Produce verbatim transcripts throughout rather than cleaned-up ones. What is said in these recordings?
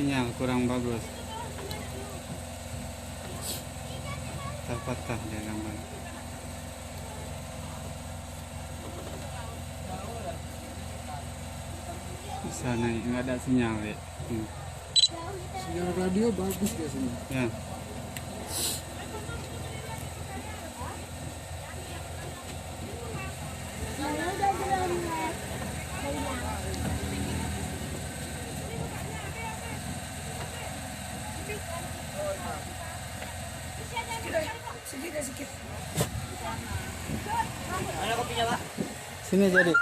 Sinyal kurang bagus. Patah-patah dia gambar. Bisa naik, nggak ada sinyal, Dek. Hmm. Sinyal radio bagus biasanya. Ya. Sini jadi.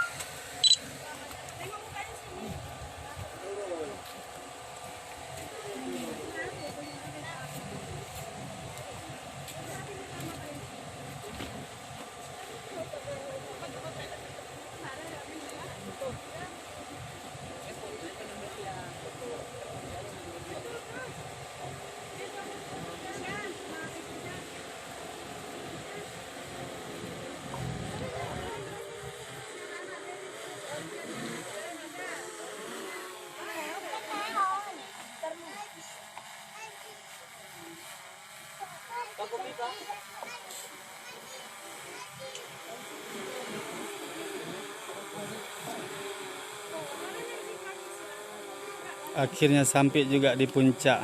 Akhirnya sampai juga di puncak.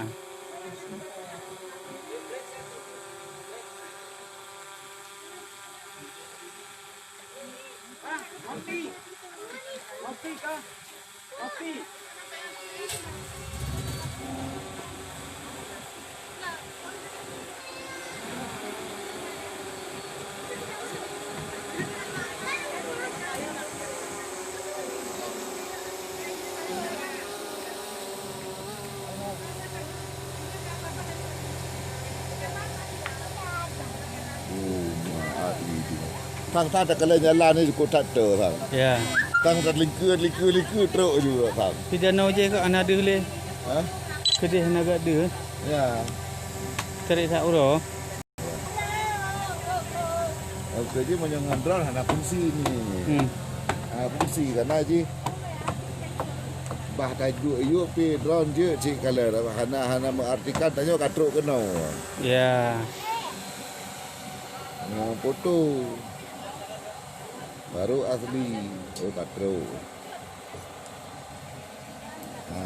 Oh, maaf itu. Sang-sang takalon jalan ni cukup that tu, sang. Ya. Sang talingkue, lingkue, lingkue trok juga, sang. Di danau je kok hana deuh lé. Ha? Keudeh hana gak deuh. Ya. Tarék that uroe. Oke, jadi meunyoe ngon drone hana fungsi ni. Hmm. Hana fungsi karena jih bah tajuk yuk pi drone jeuet cit kala hana, hana meuartikan tanyoe ka trok keunoe. Ya. Nyoe foto. Baru asli. Oh, ka trok. Ha.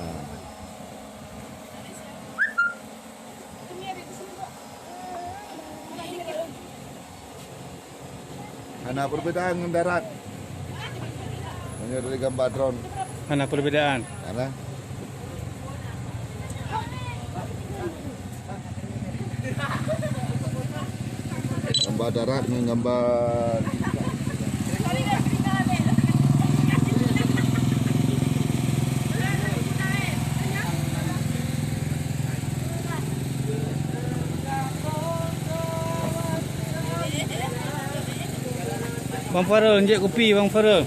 Hana perbedaan ngon darat. Meunyoe dari gambar drone. Hana perbedaan. Hana. Gambar darat ngon gambar. Bang Farul, jép kupi, Bang Farul.